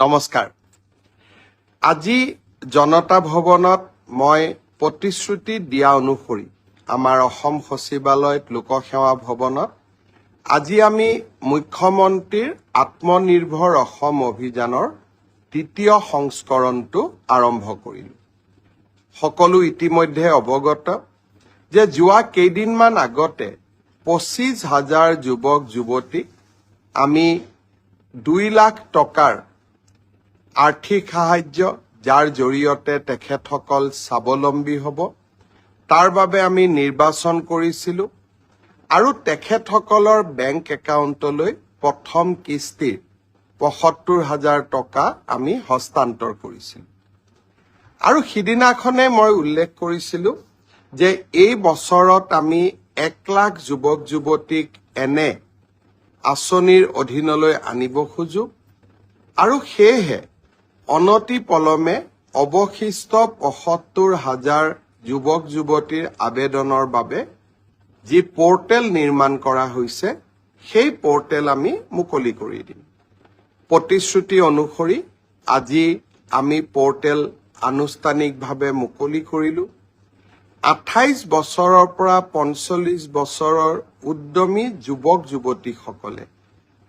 নমস্কাৰ। আজি জনতা ভৱনত মই প্ৰতিশ্ৰুতি দিয়া অনুসৰি আমাৰ অসম সচিবালয়ত, লোকসেৱা ভৱনত আজি আমি মুখ্যমন্ত্ৰীৰ আত্মনিৰ্ভৰ অসম অভিযানৰ তৃতীয় সংস্কৰণটো আৰম্ভ কৰিলোঁ। সকলো ইতিমধ্যে অৱগত যে যোৱা কেইদিনমান আগতে 25 হাজাৰ যুৱক যুৱতীক আমি 2 লাখ টকাৰ আৰ্থিক সাহায্য, যাৰ জৰিয়তে তেখেতসকল স্বাৱলম্বী হ'ব, তাৰ বাবে আমি নিৰ্বাচন কৰিছিলোঁ আৰু তেখেতসকলৰ বেংক একাউণ্টলৈ প্ৰথম কিস্তিৰ 75 হাজাৰ টকা আমি হস্তান্তৰ কৰিছিলোঁ। আৰু সিদিনাখনে মই উল্লেখ কৰিছিলোঁ যে এই বছৰত আমি 1 লাখ যুৱক যুৱতীক এনে আঁচনিৰ অধীনলৈ আনিব খোজো আৰু সেয়েহে অনতি পলমে অৱশিষ্ট 75 হাজাৰ যুৱক যুৱতীৰ আবেদনৰ বাবে যি পৰ্টেল নিৰ্মাণ কৰা হৈছে, সেই পৰ্টেল আমি মুকলি কৰি দিম। প্ৰতিশ্ৰুতি অনুসৰি আজি আমি পৰ্টেল আনুষ্ঠানিকভাৱে মুকলি কৰিলোঁ। 28 বছৰৰ পৰা 45 বছৰৰ উদ্যমী যুৱক যুৱতীসকলে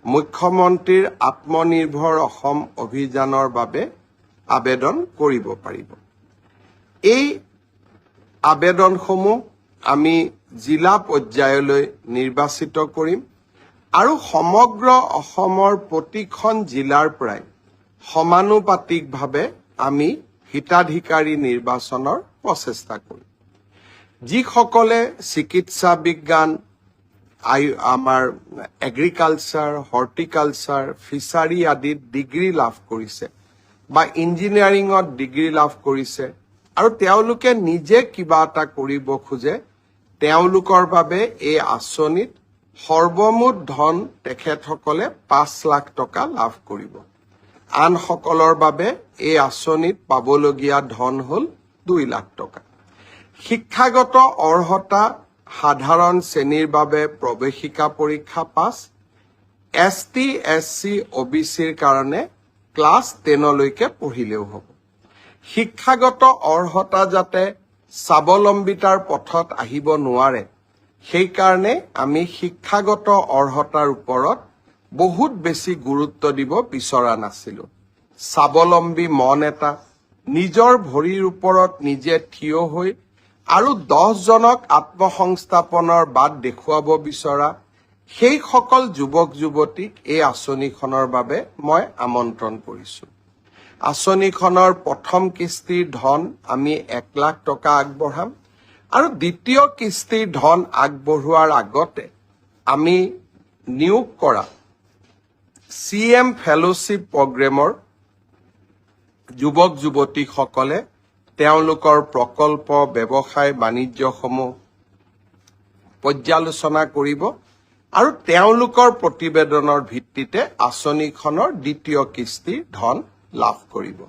মুখ্যমন্ত্ৰীৰ আত্মনিৰ্ভৰ অসম অভিযানৰ বাবে আবেদন কৰিব পাৰিব। এই আবেদনসমূহ আমি জিলা পৰ্যায়লৈ নিৰ্বাচিত কৰিম আৰু সমগ্ৰ অসমৰ প্ৰতিখন জিলাৰ পৰাই সমানুপাতিকভাৱে আমি হিতাধিকাৰী নিৰ্বাচনৰ প্ৰচেষ্টা কৰিম। যিসকলে চিকিৎসা বিজ্ঞান, আমাৰ এগ্ৰিকালচাৰ, হৰ্টিকালচাৰ, ফিচাৰী আদিত ডিগ্ৰী লাভ কৰিছে বা ইঞ্জিনিয়াৰিঙত ডিগ্ৰী লাভ কৰিছে আৰু তেওঁলোকে নিজে কিবা এটা কৰিব খোজে, তেওঁলোকৰ বাবে এই আঁচনিত সৰ্বমুঠ ধন তেখেতসকলে 5 লাখ টকা লাভ কৰিব। আনসকলৰ বাবে এই আঁচনিত পাবলগীয়া ধন হ'ল 2 লাখ টকা। শিক্ষাগত অৰ্হতা সাধাৰণ শ্ৰেণীৰ বাবে প্ৰৱেশিকা পৰীক্ষা পাছ, এছ টি, এছ চি, অ' বি চিৰ কাৰণে ক্লাছ 10লৈকে পঢ়িলেও হ'ব। শিক্ষাগত অৰ্হতা যাতে স্বাৱলম্বিতাৰ পথত আহিব নোৱাৰে, সেইকাৰণে আমি শিক্ষাগত অৰ্হতাৰ ওপৰত বহুত বেছি গুৰুত্ব দিব বিচৰা নাছিলো। স্বাৱলম্বী মন এটা, নিজৰ ভৰিৰ ওপৰত নিজে থিয় হৈ আৰু 10জনক আত্মসংস্থাপনৰ বাট দেখুৱাব বিচৰা সেইসকল যুৱক যুৱতীক এই আঁচনিখনৰ বাবে মই আমন্ত্ৰণ কৰিছো। আঁচনিখনৰ প্ৰথম কিস্তিৰ ধন আমি 1 লাখ টকা আগবঢ়াম আৰু দ্বিতীয় কিস্তিৰ ধন আগবঢ়োৱাৰ আগতে আমি নিয়োগ কৰা চি এম ফেলোশ্বিপ প্ৰগ্ৰেমৰ যুৱক যুৱতীসকলে তেওঁলোকৰ প্ৰকল্প, ব্যৱসায়, বাণিজ্যসমূহ পৰ্যালোচনা কৰিব আৰু তেওঁলোকৰ প্ৰতিবেদনৰ ভিত্তিতে আঁচনিখনৰ দ্বিতীয় কিস্তিৰ ধন লাভ কৰিব।